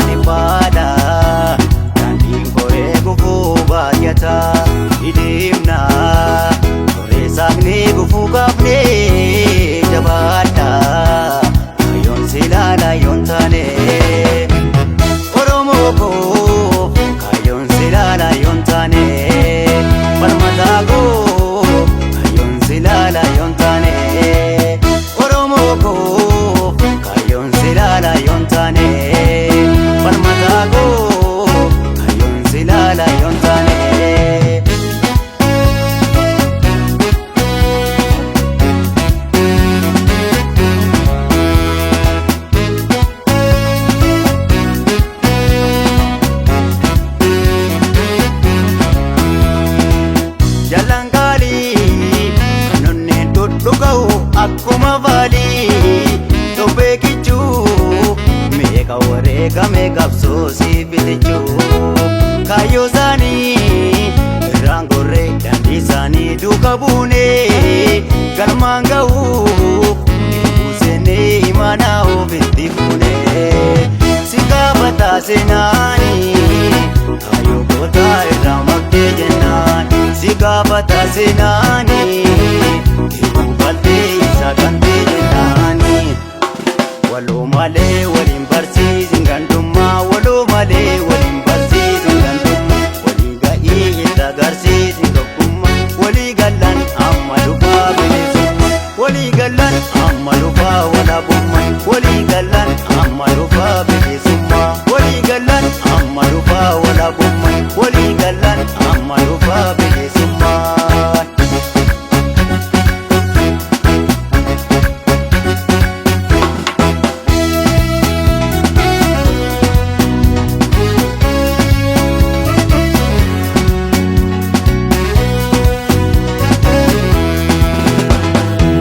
Dhiphaadha daandiin koree gufuu baay'ata ni deemna koree saaqnee gufuu kaafnee jabaadha kaayyoon silaala yoon taane Oromoo koo kaayyoon silaala yoon taane falmataa koo kaayyoon silaala yoon taane Oromoo koo kaayyoon silaala yoon taane falmataa koo kaayyoon silaala yoon taane. Jalangaalii kan onneen dhudhuga'u akkuma baalii tophee kichuu meeqa wareegame qabsoo siif fitichuu kaayyoo isaanii irraan gorree daandii isaanii duuka buunee galmaan ga'uuf dhibbuu seenee imaanaa ofitti fuunee si gaafataa seenaanii kaayyoo gootaa irraa maqtee jennaan si gaafata seenaanii dhibbuu baltee isa kan ta'e jennaanii. Waloo malee waliin barsiisin gandummaa waloo malee waliin barsiisin gandummaa walii ga'ii itti agarsiisin tokkummaa walii galan amma dhufaa bilisummaa walii galan amma dhufaa walaabummaa walii galan amma dhufaa bilisummaa walii galan amma dhufaa walaabummaa walii galan amma dhufaa bilisummaa.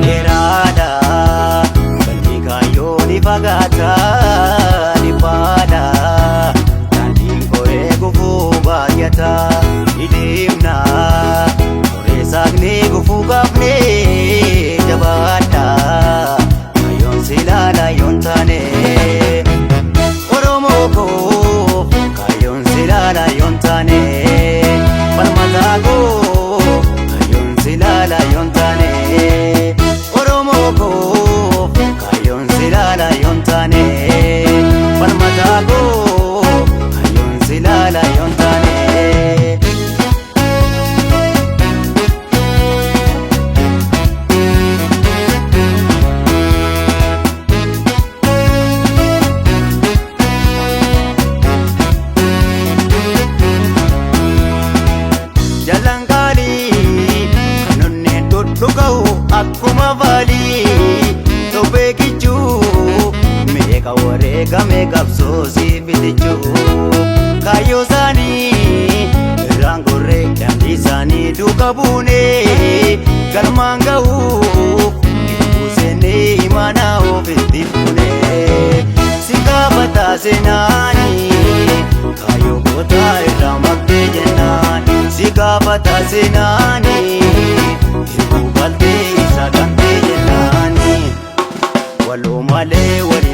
Dheeraadha galmi kaayyoo ni fagaata dhiphaadha daandiin koree gufuu baay'ata ni deemna koree saaqnee gufuu kaafnee jabaadha kaayyoon silaala yoon taane Oromoo koo kaayyoon silaala yoon taane falmataa koo kaayyoon silaala yoon taane Oromoo koo kaayyoon silaala yoon taane falmataa koo kaayyoon silaala yoon taane. Jalangaalii kan onneen dhudhuga'u akkuma baalii tophee kichuu meeqa wareegame qabsoo siif fitichuu kaayyoo isaanii irraan gorree daandii isaanii duuka buunee galmaan ga'uuf dhibbuu seenee imaanaa ofitti fuunee si gaafataa seenaanii kaayyoo gootaa irraa maqtee jennaan si gaafata seenaanii dhibbuu baltee isa kan ta'e jennaanii. Waloo malee waliin